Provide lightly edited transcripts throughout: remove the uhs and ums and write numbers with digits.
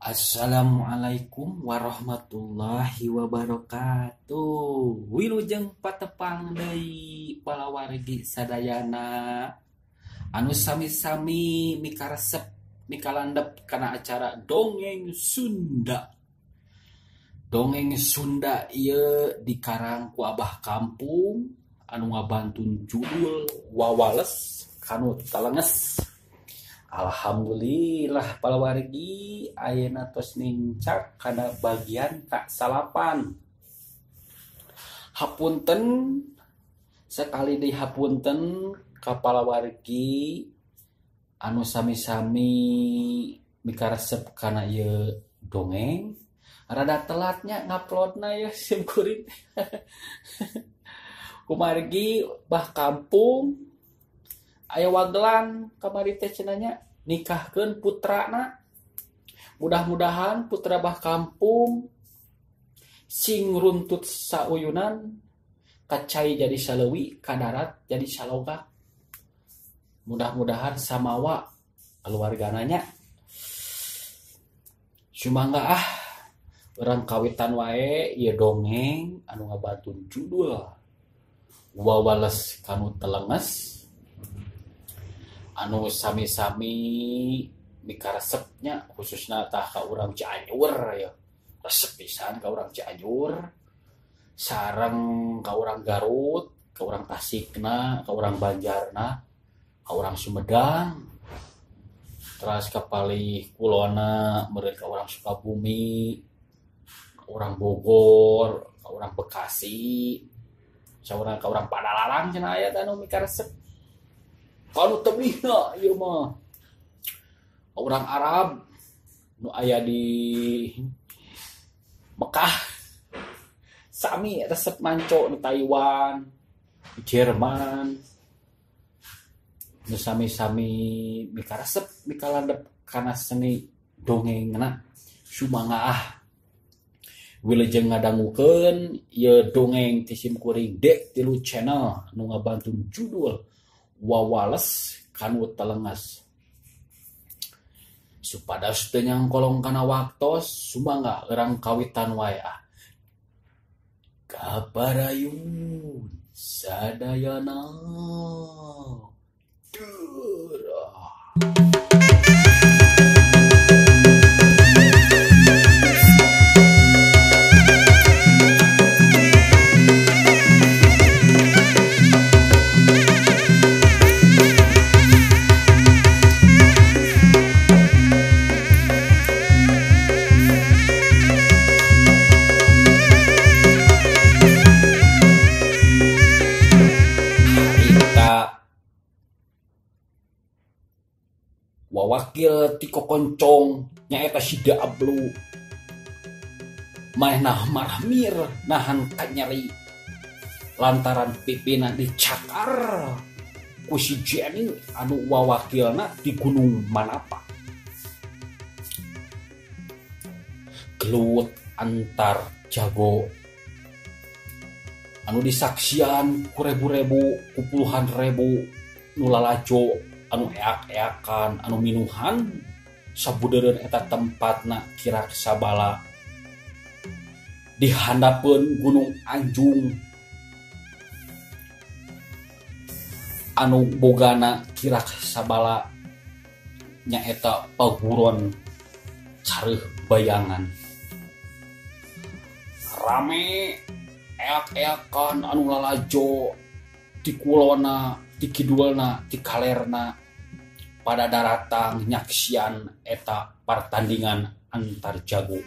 Assalamualaikum warahmatullahi wabarakatuh. Wilujeng patepang deui palawargi sadayana anu sami-sami mikaresep mikalandep kana acara Dongeng Sunda. Dongeng Sunda ieu dikarang ku Abah Kampung anu ngabantun judul Wawales Kanu Telenges. Alhamdulillah palawargi ayeuna tos nincak kana bagian ka-9. Hapunten sekali deui hapunten ka palawargi anu sami-sami mikaresep kana ieu dongeng. Rada telatnya nguploadna ya sim kuring. Kumargi bah kampung aya wagelan kamari teh cenah nya nikahkeun putrana. Mudah-mudahan putra bah kampung sing runtut sauyunan, kacai jadi saleuwi, kadarat jadi salogak. Mudah-mudahan samawa keluargana nya. Sumangga ah urang kawitan wae ieu dongeng anu ngabantun judul Wawales Kanu Telenges anu sami-sami mikaresepnya khususna tah ka urang Cianjur ya. Resep pisan ka urang Cianjur sareng ka urang Garut, ka urang Tasikna, ka urang Banjarna, ka urang Sumedang, teras ka palih kulona meureun ka urang Sukabumi, ka urang Bogor, ka urang Bekasi, saurang ka urang Padalarang cenah aya teh anu mikaresep. Kalau tebihna ieu mah orang Arab nu aya di Mekah sami resep manco nu Taiwan, di Jerman nu sami-sami mikaresep mikalandep kana seni dongengna. Sumangga ah wilujeng ngadangukeun ieu dongeng ti sim kuring D3 channel nu ngabantun judul Wawales Kanu Telenges. Supados teu nyangkolong kana waktos, sumangga urang kawitan wae ah. Kaparayun sadayana. Durah. Wawakil ti kokoncong nyaeta si Dablu manehna marmir nahan kanyeri lantaran pipina dicakar ku si Jenny anu wawakilna di Gunung Manapa. Gelut antar jago anu disaksian ku rebu-rebu ku puluhan ribu nu lalajo anu eak-eakan anu minuhan sabudeureun eta tempatna kirak sabala di handapeun Gunung Anjung anu bogana kirak sabala nyaeta paguron careuh bayangan. Rame eak-eakan anu lalajo di kulona, di kidulna, di kalerna pada daratang nyaksian eta pertandingan antar jago.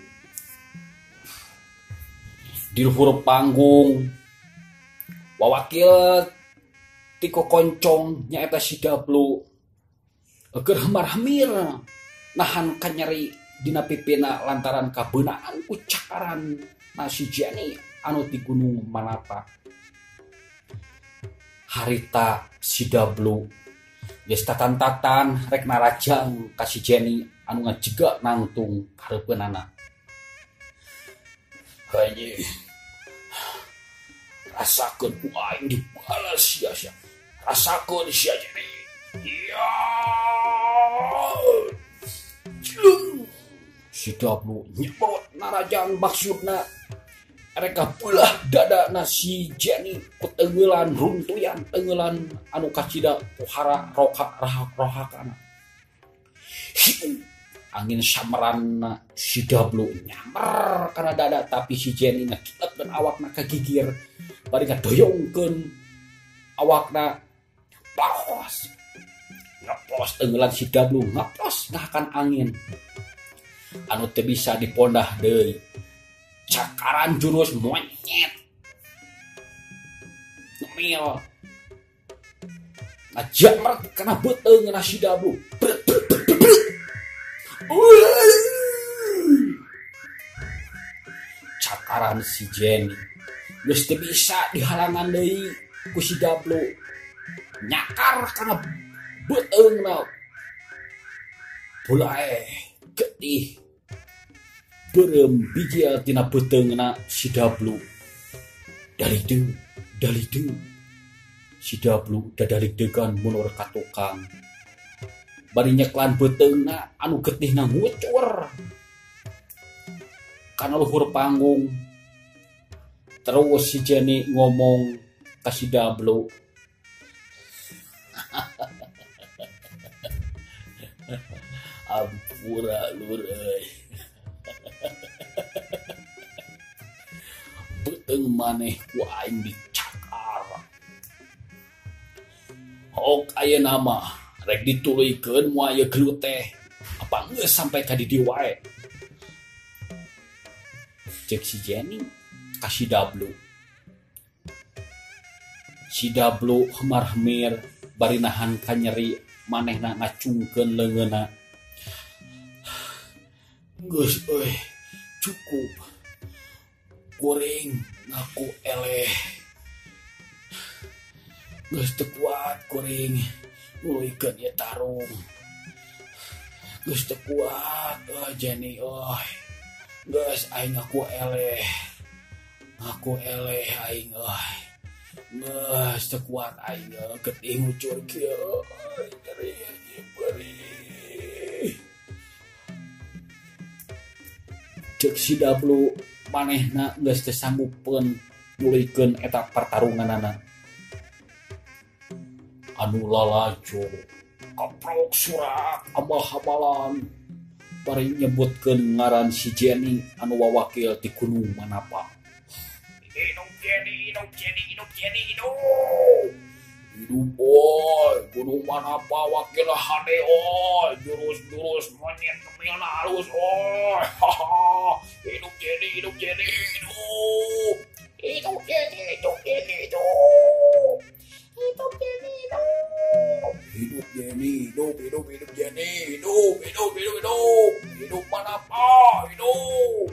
Di luhur panggung wawakil ti kokoncong nyaeta si Dablu keur marhamir nahan kanyeri dina pipina lantaran kabeunaan ku cakaran si Jenny anu ti Gunung Manapa. Harita si Dablu geus tatan-tatan rek narajang ka si Jenny anu ngajega nangtung hareupeunana. Haye rasakeun ku aing dibalas sia sia. Rasakeun sia Jenny. Ya. Jelung. Si Dablu nyemprot narajang maksudna reka belah dadana si Jenny ku tenggelan runtuyan tenggelan anu kacida pohara roka rahak rohakana. Hiu angin sameranna si Dablu nyamper kana dada tapi si Jenny na kilep dan awakna kagigir bari ngadoyongkeun awakna paros ngeplos tenggelan si Dablu ngeplos ngahakan angin anu teu bisa dipondah deui. Cakaran jurus monyet ngemil ngajamret kana beuteung na si Dablu. Cakaran si Jenny geus teu bisa dihalangan deui ku si Dablu, nyakar kana beuteungna bulae getih beureum bijil tina beuteungna si Dablu. Dalideung si Dablu dadaligdegan mundur ka tukang bari nyeklan beuteungna anu getihna ngucur kana luhur panggung. Terus si Jenny ngomong ka si Dablu, ampura lur euy, beuteung maneh ku aing dicakar. Hok ayeuna mah rek dituluykeun moal ieu gelut teh, apa geus sampai ka di dieu wae. Cek si Jenny ka si Dablu. Si Dablu hemar-hemir bari nahan kanyeri manehna ngacungkeun leungeunna. Geus euy, cukup. Kuring ngaku eleh. Geus teu kuat kuring nuluykeun ieu tarung. Geus teu kuat euy Jenny euy. Geus aing ngaku eleh. Ngaku eleh aing euy. Geus teu kuat aing getih ngucur kieu. Nyeri anjing perih. Cek si Dablu manehna geus teu sanggupeun nuluykeun eta pertarunganana. Anu lalajo kaprok surak abal-habalan bari nyebutkeun ngaran si Jenny anu wawakil ti Gunung Manapa. Hidup Jenny, hidup Jenny, hidup Jenny, hidup. Hidup oi, Gunung Manapa wakil hade oi, jurus-jurus monyet kemilna halus oi. Haha. Hidup Jenny, hidup Jenny, hidup. Hidup Jenny, hidup Jenny, hidup. Hidup Jenny, hidup. Hidup Jenny, hidup, hidup, hidup Jenny, hidup, hidup, hidup, hidup. Hidup Manapa, hidup.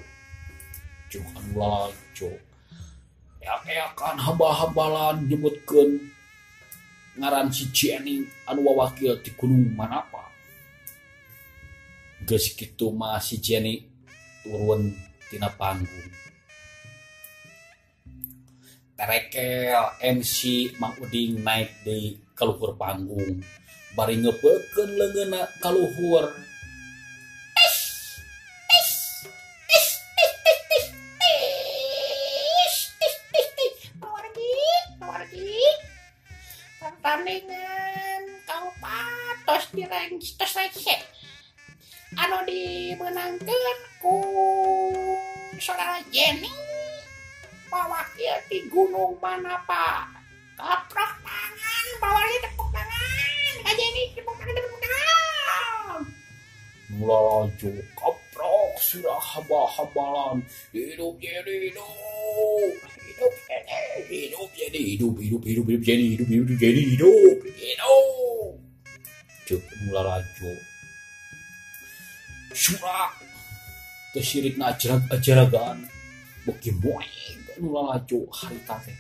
Cuk anu lalajo. Eak-eakan haba-habalan nyebutkeun ngaran si Jenny anu wawakil ti Gunung Manapa. Geus kitu mah si Jenny turun tina panggung. Terekel MC Mang Uding naik deui ka luhur panggung bari ngeupekeun leungeunna ka luhur. Tis tis tis tis tis tis tis tis tis tis. Pawargi, pawargi. Pertandingan kaopat tos direng tos rese. Anu dimenangkeun ku saudara Jenny wawakil di Gunung Manapa. Keprok tangan, pawargi tepuk tangan. Ka Jenny tepuk tangan, tepuk tangan. Lalajo kaprok surah haba-habalan. Hidup Jenny, hidup. Hidup Jenny, hidup Jenny, hidup, hidup, hidup, hidup Jenny, hidup, hidup Jenny, hidup, hidup. Cek lalajo surak teu sirikna ajarag-ajaragan beuki moe nu lalajo harita teh.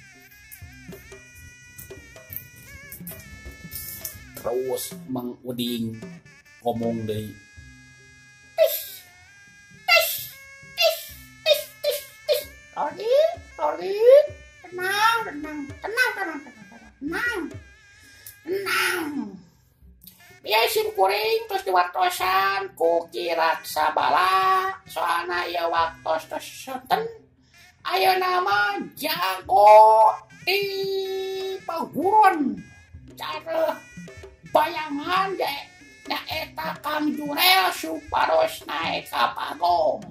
Terus Mang Uding ngomong deui, Tis tis tis tis tis tis. Lori, lori, tenang, tenang, tenang, tenang, tenang, tenang, tenang, tenang. Biaya sim kuring terus diwartosan ku Ki Raksabala Soalna ieu waktos tos sonten ayeuna mah jago di paguron cara bayangan nyaeta Kang Jurel supados naik ka panggung.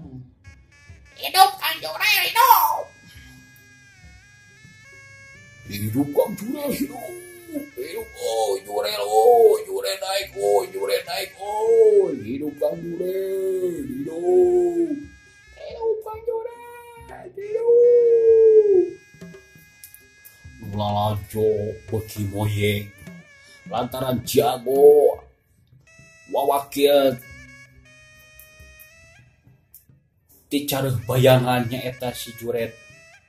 Hidup Kang Jurel, hidup. Hidup Kang Jurel, hidup. Hidup, oh Jurel, oh Jurel naik, oh Jurel naik, oh hidup Kang Jurel, hidup. Hidup Kang Jurel, hidup. Lalajo beuki moyeng lantaran jago wawakil ti careuh bayangan nyaeta si Juret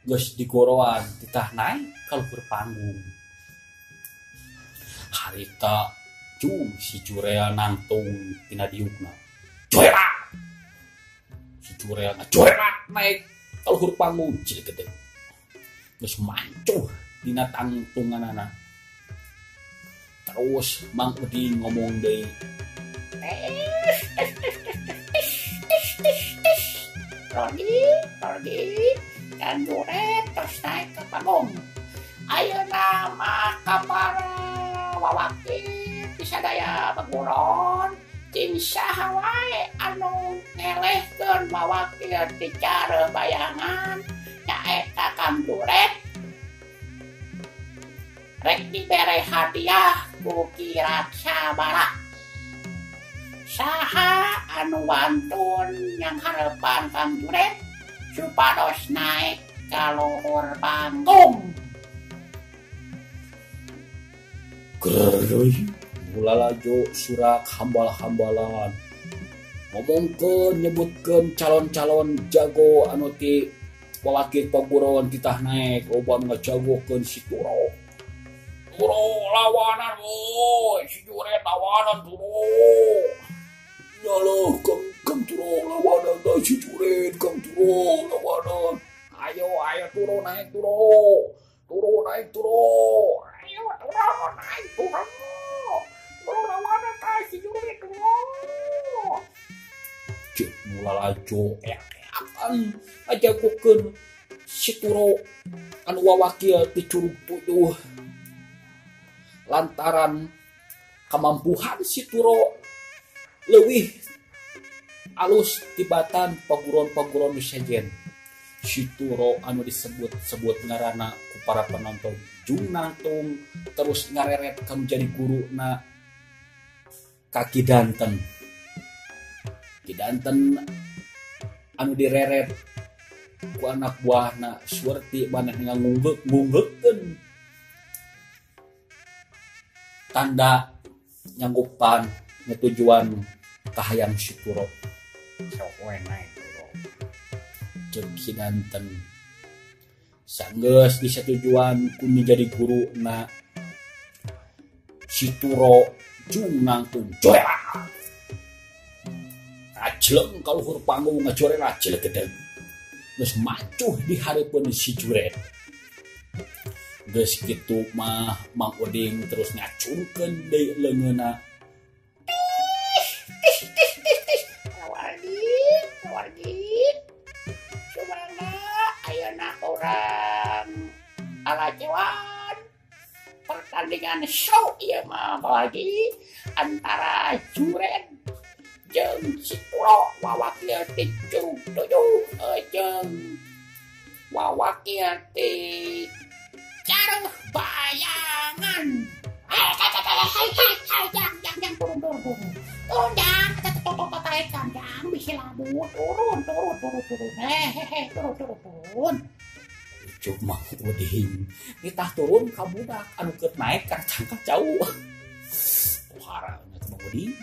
geus digoroan titah naik ka luhur panggung. Harita cung si Jurel nangtung tina diukna. Joerat! Si Jurel ngajoerat naik ka luhur panggung cilegedeg. Geus mancuh dina tangtunganana. Terus Mang Udin ngomong deui. Rodi, Rodi, Kang Juret tos naik ke panggung. Ayeuna mah ka para wawakil pisadaya paguron cing saha wae anu ngelehkeun wawakil ti cara bayangan nyaeta Kang Juret. Rek dibere hadiah ku Ki Raksabara. Saha anu wantun yang harepan Kang Juret supados naik ka luhur panggung. Gereuy mulalajo surak hambal-hambalan ngomongkeun nyebutkeun calon-calon jago anu ti wawakil paguron titah naik loba nu ngajagokeun si Turo. Turo lawanan woi, si Juret lawanan Turo. Nyaloh Kang Turo lawanan si Juret, Kang Turo lawanan. Ayo ayo Turo naik Turo. Turo naik Turo. Ayo Turo naik Turo. Turo lawanan si Juret Turo. Cek mulalajo eak-eakan ngajagokeun si Turo anu wawakil ti Curug Tujuh. Lantaran kemampuan si Turo leuwih alus tibatan paguron-paguron nu sejen. Si Turo anu disebut-sebut ngaranna ku para penonton jung nangtung terus ngareret kanu jadi guruna ka Ki Danten. Ki Danten anu direret ku anak buahna suwerti maneh ngangunggek-ngunggekkeun tanda nyanggupan ngetujuan kahayang si Turo. Sok we naik Turo. Ceuk Ki Danten. Sanggeus disetujuan ku nu jadi guruna si Turo jung nangtung joerat. Ngajleng ka luhur panggung ngajorerat cilegedeg. Geus macuh di hareupeun si Juret. Geus kitu mah Mang Udin terus ngacungkeun deui leungeunna. Tis tis tis tis. Wargi, wargi. Sumangga ayeuna urang alajewan pertandingan show ieu mah wargi antara Juret jeung si Turo wawakil ti Curug Tujuh jeung wawakil ti careuh bayangan. Hai hai hai hai jang jang jang turun turun turun. Turun jang, jang jang bisi labu turun turun turun turun. Hehehe turun turun turun. Cuma Udin nitah turun ka budak anu keur naik ka cangkah jauh. Pohara nya teh Mang Udin.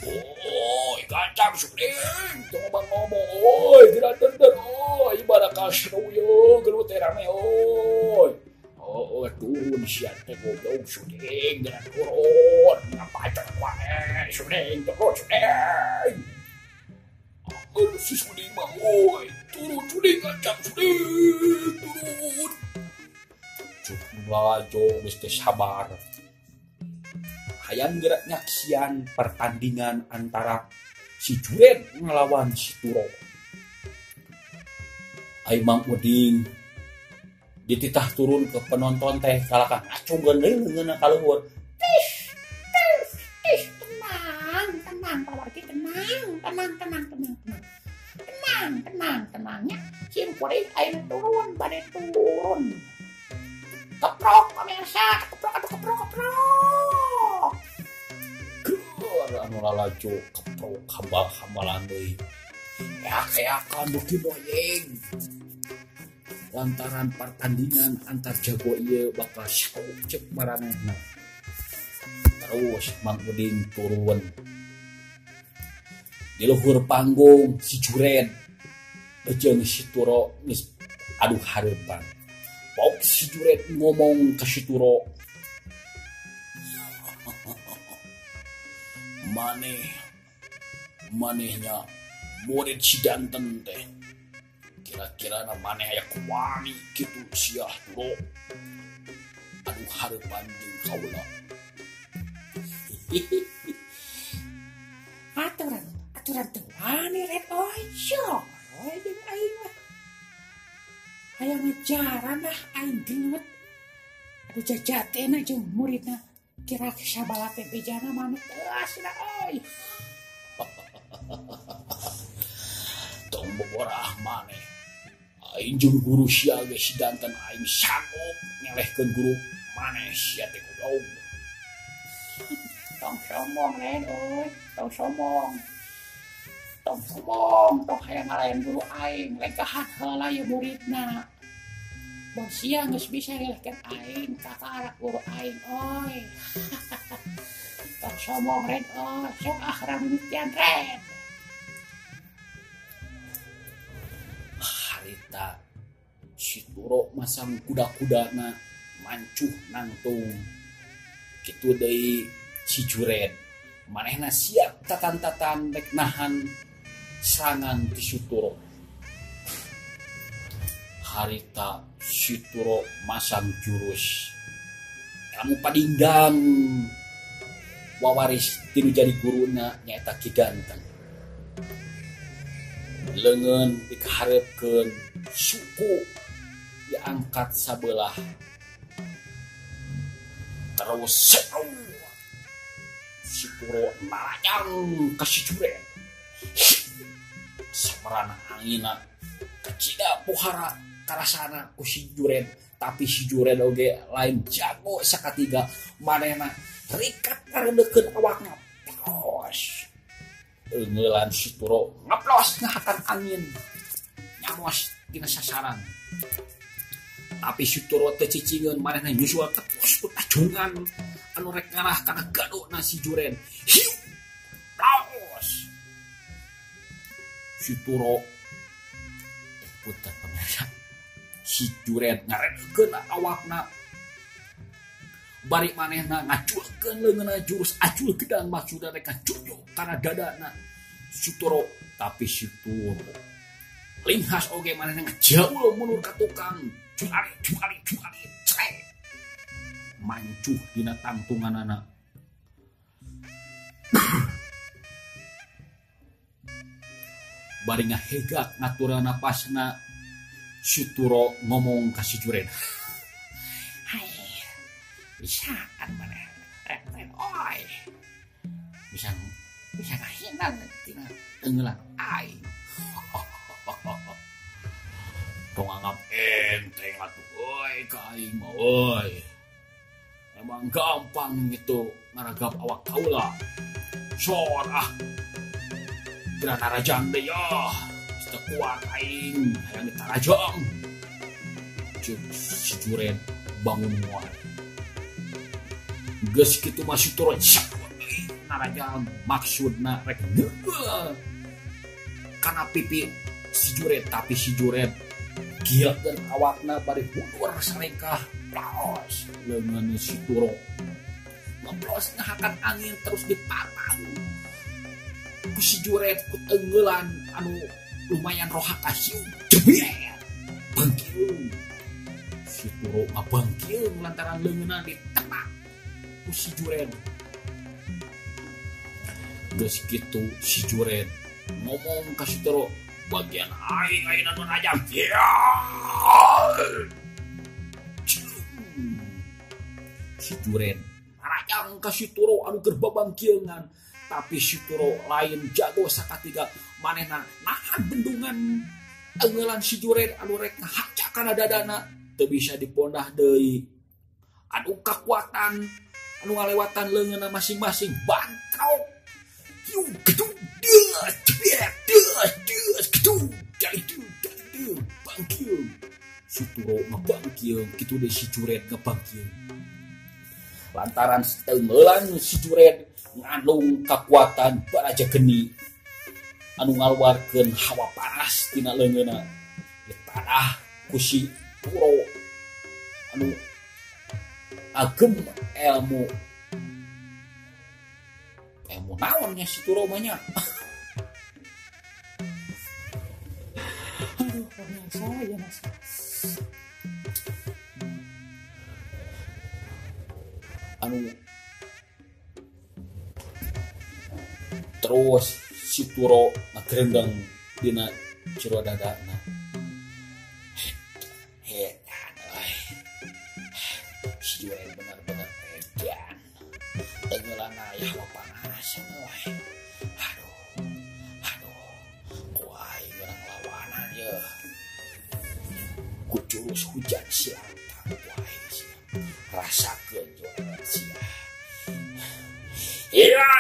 Oi, gancang Sudin, coba ngomong, oi, geura dender, oi, ibadah seru yo, gelut teh rame, oi. Oh, turun sia teh goblok Sudin, geura turun, ngapacot wae, Sudin, turun Sudin. Aduh, si Sudin mah, oi, turun Sudin, gancang Sudin, turun. Cuk lalajo geus teu sabar. Hayang gerak nyaksian pertandingan antara Si Jured ngelawan si Turo. Ai Mang Uding dititah turun ke penonton teh kalahkan ngacungkeun deui leungeunna ka luhur. Tis, tis, tis, tenang, tenang Pak Warki, tenang, tenang, tenang, tenang, tenang. Tenang, tenang, tenangnya. Sim kuring aing turun, bade turun. Keprok pemirsa, keprok, aduh keprok, keprok. Keur anu lalajo keprok hambal-hambalan deui. Eak-eakan beuki boyeng. Lantaran pertandingan antar jago ieu bakal seru cek maranehna. Terus Mang Uding turun. Di luhur panggung si Jured jeung si Turo geus adu hareupan. Pok si Jured ngomong ke si Turo. Maneh manehnya murid si Danten teh. Kira-kira maneh aya kuwani kitu sia Turo. Aduh hareupan jeung kaula. Aturan, aturan teu wani red oi syok. Oi jeung aing mah. Hayang ngejaran lah aing gelut. Aduh jajatena jeung muridna kira sabala teh bejana manuk teuas da euy. Tong boborah maneh. Aing jeung guru sia ge si Danten aing sanggup ngelehkeun guru maneh sia teh goblok. Tong sombong red euy, tong sombong. Tong sombong, tong hayang ngalahin guru aing, lengkahan heula ieu muridna. Bon sia geus bisa ngelehkeun aing, kakarak guru aing euy. Tong sombong red euy, sok ah ramitian red. Harita si Turo masang kuda-kudana mancuh nangtung. Kitu deui si Jured manehna siap tatan-tatan rek nahan serangan ti si Turo. Harita si Turo masang jurus kamu padingdang wawaris tinu jadi guruna nyaeta Ki Danten. Leungeun dikaharepkeun suku diangkat sabelah terus seru si Turo narajang ka si Jured. Samarana angina kacida pohara karasana ku si Jured, tapi si Jured oge lain jago sakatiga manehna rikat ngarendekeun awakna. Plos eungeulan si Turo ngeplos ngahakan angin nyamos dina sasaran. Tapi si Turo teu cicingeun manehna nyusul tepos ku tajungan anu rek ngarah kana gadona si Jured. Hiu plos si Turo punten pemirsa, si Jured ngarendekeun awakna bari manehna ngaculkeun leungeunna jurus acul gedang maksudna rek ngacujuk kana dadana si Turo. Tapi si Turo linghas oge manehna ngajauh mundur ka tukang juari juari juari cek mancuh dina tangtunganana. Bari ngahegak ngatura napasna si Turo ngomong ka si Jured. Hai, bisaan maneh red oi. Bisa bisa ngahina tina eungeulan aing. Tong anggap enteng atuh euy ka aing mah euy. Emang gampang gitu ngaragap awak kaula. Sor ah. Geura narajang deui yah. Teu kuat aing hayang ditarajang. Ceuk si Jured bangun wae. Geus kitu mah si Turo sakuat deui narajang maksudna rek neugeul kana pipi si Jured, tapi si Jured giakeun awakna bari mundur sarengkah plos leungeun si Turo ngeplos ngahakan angin terus dipatah ku si Jured ku teungeulan anu lumayan rohak kasiung jebiet bangkiung si Turo ngabangkiung lantaran leungeunna ditepak ku si Jured. Geus kitu si Jured ngomong ka si Turo, bagian aing ayeuna nu rajang. Si Jured rajang ka si Turo anu keur babangkieungan, tapi si Turo lain jago sakatiga manehna nahan bendungan engeulan si Jured anu rek ngahaca kana dadana teu bisa dipondah deui. Anu kakuatan anu ngalewatan leungeunna masing-masing bantrok. Hiu gedung deus jebiak deus deus gedung dari deus bangkieung. Si Turo ngebangkieung kitu deui si Jured ngebangkieung. Lantaran tenggelan si Jured ngandung kakuatan baraja geni anu ngaluarkeun hawa panas tina leungeunna di tanah ku si Turo anu agem ilmu naonnya si Turo mah nya. Aduh, pemirsa ya Mas. Anu terus si Turo ngagrendeng dina jero dadana. Hedan euy. Si Jured bener-bener edan. Tenggeulana aya hawa panas euy. Aduh. Aduh. Ku aing geurang lawanan yeuh. Ku jurus hujan silantang ku aing sia. Rasakeun Jured sia. Iya.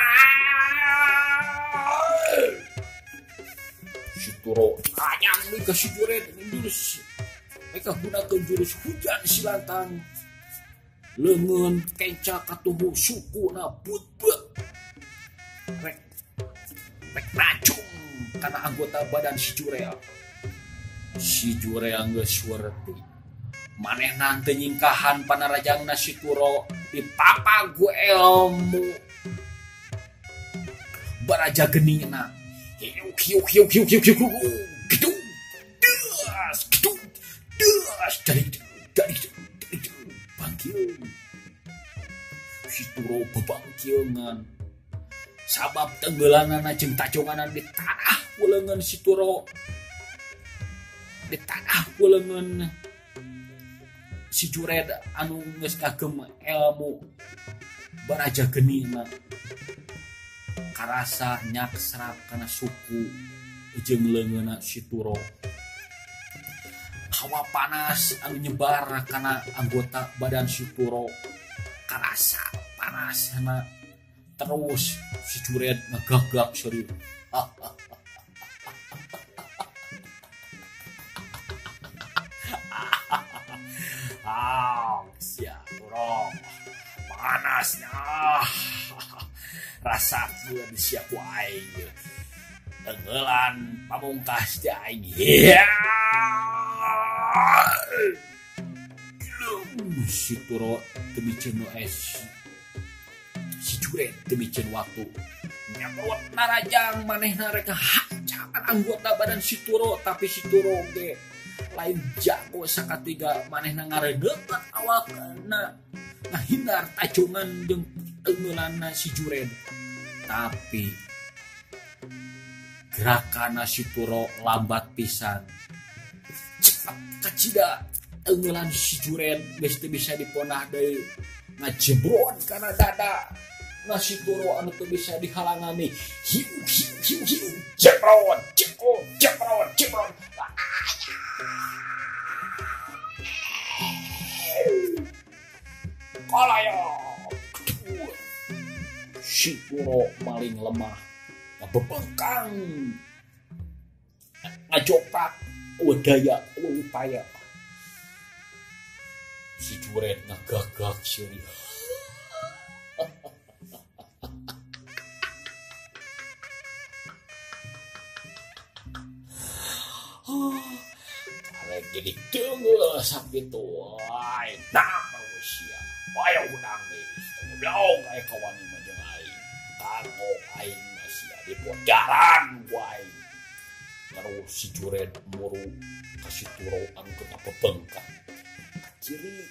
Si Turo hayang deui ka si Jured jurus. Mereka gunakeun jurus hujan silantang. Leungeun kenca katuhu sukuna but-but. Rek rek racung kana anggota badan si Jured. Si Jured geus werti. Manehna teu nyingkahan panarajangna si Turo dipapag ku ilmu baraja genina. Hiu hiu hiu hiu hiu hiu gedung deus gedung deus dari bangkieun. Si Turo bebangkieungan sabab tenggelanana jeung tajonganan di tanah ku leungeun si Turo, di tanah ku leungeun si Jured anu geus kagem ilmu baraja genina. Karasa nyaksrak kana suku jeung leungeunna si Turo. Hawa panas anu nyebar kana anggota badan si Turo. Karasa panasna terus si Jured ngagagak serius. Ah, sia Turo panasnya. Rasakeun sia ku aing. Tenggelan pamungkas ti aing. Si Turo teu miceun nu es. Si Jured teu miceun waktu. Nyaprot narajang manehna rek hacakan anggota badan si Turo, tapi si Turo ge lain jago sakatiga manehna ngareuneukeun awakna ngahindar tajongan jeung tenggelanna si Jured. Tapi gerakanna si Turo lambat pisan. Cepat kacida tenggelan si Jured geus teu bisa diponah deui. Ngajebron kana dada na si Turo anu teu bisa dihalangani. Hiu hiu hiu hiu jebron jebron jebron jebron. Kalayo. Si Turo maling lemah, ngabebengkang, ngajopak, eueuh daya, eueuh upaya. Si Jured ngagagak seuri. Karek jadi deungeul sakitu. Ai, nah sia. Ayo hudang deui. Goblok aya kawani mah jeung aing. Kanggo aing mah sia dipojaran ku aing. Terus si Jured muru ka si Turo anu keur ngabebengkang. Ciri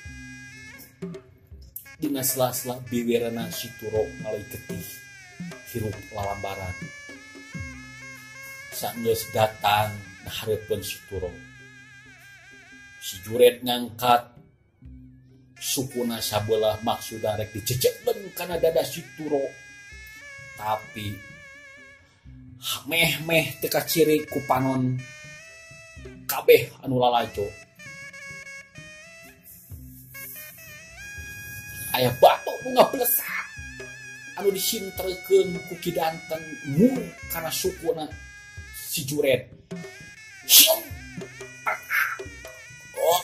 dina sela-sela biwirna si Turo ngaleuy getih. hirup lalambaran. Saenggeus datang hareupeun si Turo. Si Juret ngangkat sukuna sabelah maksudna rek dicecekkeun kana dada si Turo. Tapi meh-meh teu kaciri ku panon kabeh anu lalajo. Aya batu nu ngablesak anu disinterkeun ku Ki Danten mur kana sukuna si Juret. Siung. Oh,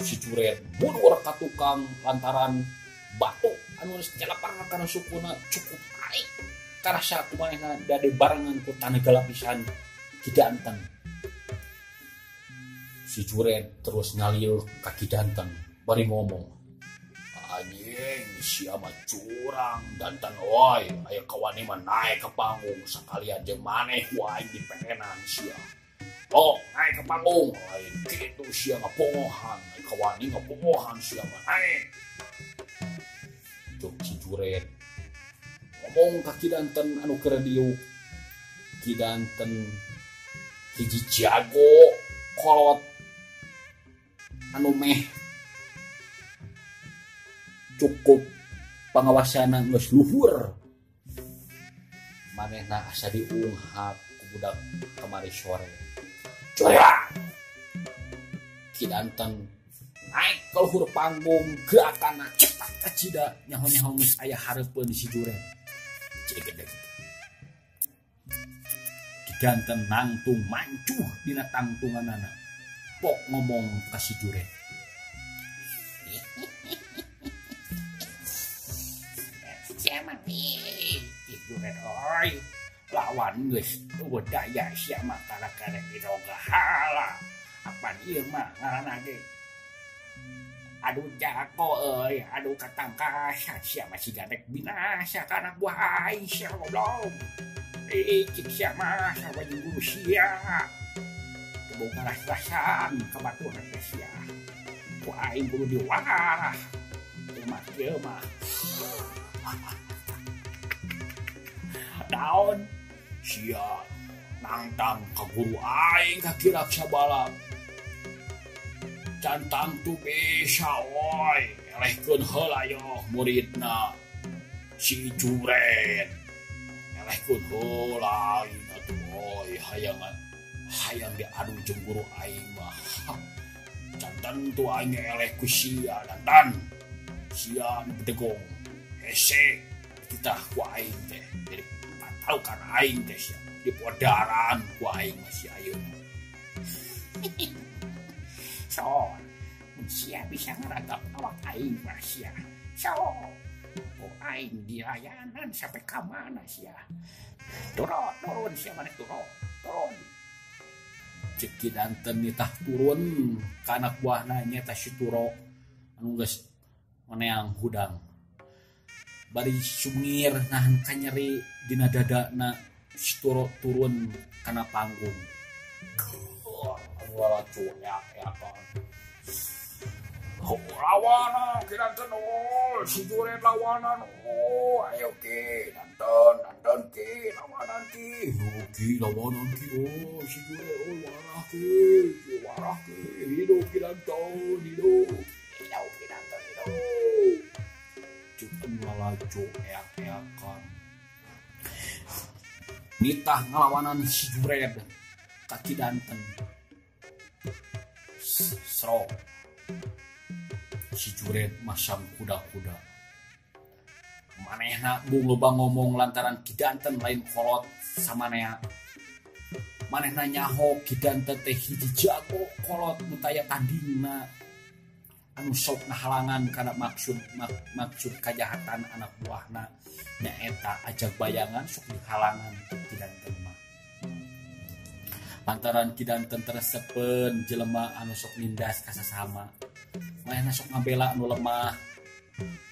si Juret mundur ka tukang lantaran batu anu geus nyelepan kana sukuna cukup tarik karasa ku manehna dade barengan ku tanah lapisan Ki Danten. Si Juret terus ngalil ka Ki Danten bari ngomong, anjing sia mah curang Danten oi, aya kawani mah naik ke panggung sakalian jeung maneh ku aing dipekenan sia. Oh, naik ke panggung, lain kitu sia ngapongohan, aya kawani ngapongohan sia mah naik. Cuk si Juret ngomong ka Ki Danten anu keur diuk. Ki Danten hiji jago kolot anu meh cukup pangawasana geus luhur. Manehna asa diunghap ku budak kamari sore. Coya! Ki Danten naik ke luhur panggung, gerakanna cepat kacida nyaho-nyaho geus aya hareupeun si Juret. Cegedeg. Ki Danten nangtung mancuh dina tangtunganana. Pok ngomong ka si Juret. Sia mah Ki Juret oi, lawan geus eueuh daya sia mah karek-karek diroga hala. Apan ieu mah ngaranna ge adu jago euy, adu katangkasan sia mah siga rek binasa ka anak buah aing sia goblok. Cik sia mah sarua jeung guru sia. Teu boga ras-rasan ka baturan teh sia. Ku aing kudu diwarah. Ieu mah kieu mah. Daun sia nangtang ka guru aing ka Ki Raksabala. Can tangtu bisa oi, elehkeun heula yoh muridna si Juret. Elehkeun heula aing atuh oi, hayang diadu jeung guru aing mah. Can tangtu aing eleh ku sia Danten. Sia nu bedegong hese kita ku aing teh. Jadi pataukan aing teh sia dipodaran ku aing mah sia ayeuna. So, sia bisa ngeragap awak aing mah sia. So, oh aing dilayanan sampai ka mana sia. Turun, turun sia maneh turun, turun. Cek Ki Danten nitah turun ka anak buahna nyaeta si Turo anu geus meneang hudang. Bari sungir nahan kanyeri dina dadana si Turo turun kana panggung. Lawanan Ki Danten oh, si Juret lawanan oh, ayo Ki Danten, Danten Ki lawanan Ki, oh Ki lawanan Ki, oh si Juret oh warah Ki, warah Ki, hidup Ki Danten, hidup, hidup Ki Danten, hidup. Cuk anu lalajo eak-eakan nitah ngalawanan si Juret ka Ki Danten. Sro si Juret masang kuda-kuda. Manehna bung loba ngomong lantaran Ki Danten lain kolot samanea. Manehna nyaho Ki Danten teh hiji jago kolot nu taya tandingna anu sok ngahalangan kana maksud kajahatan anak buahna nyaeta ajag bayangan sok dihalangan Ki Danten mah. Lantaran Ki Danten teresepeun jelema anu sok nindas ka sasama. Manehna sok ngabela anu lemah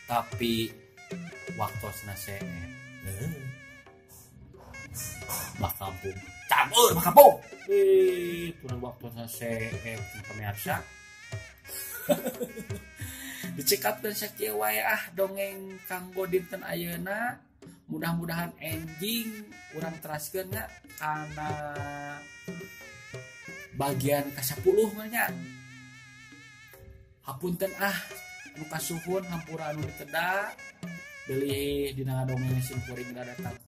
tapi waktosna seet. Bah kampung. Cabur bah kampung. Turun waktosna seet pemirsa. Dicekapkeun sakieu wae ah dongeng kanggo dinten ayeuna. Mudah-mudahan enjing urang teraskeun nya kana bagian ka-10 mah nya. Hapunten ah nu kasuhun, hampura anu diteda, bilih dina dongeng sim kuring rada.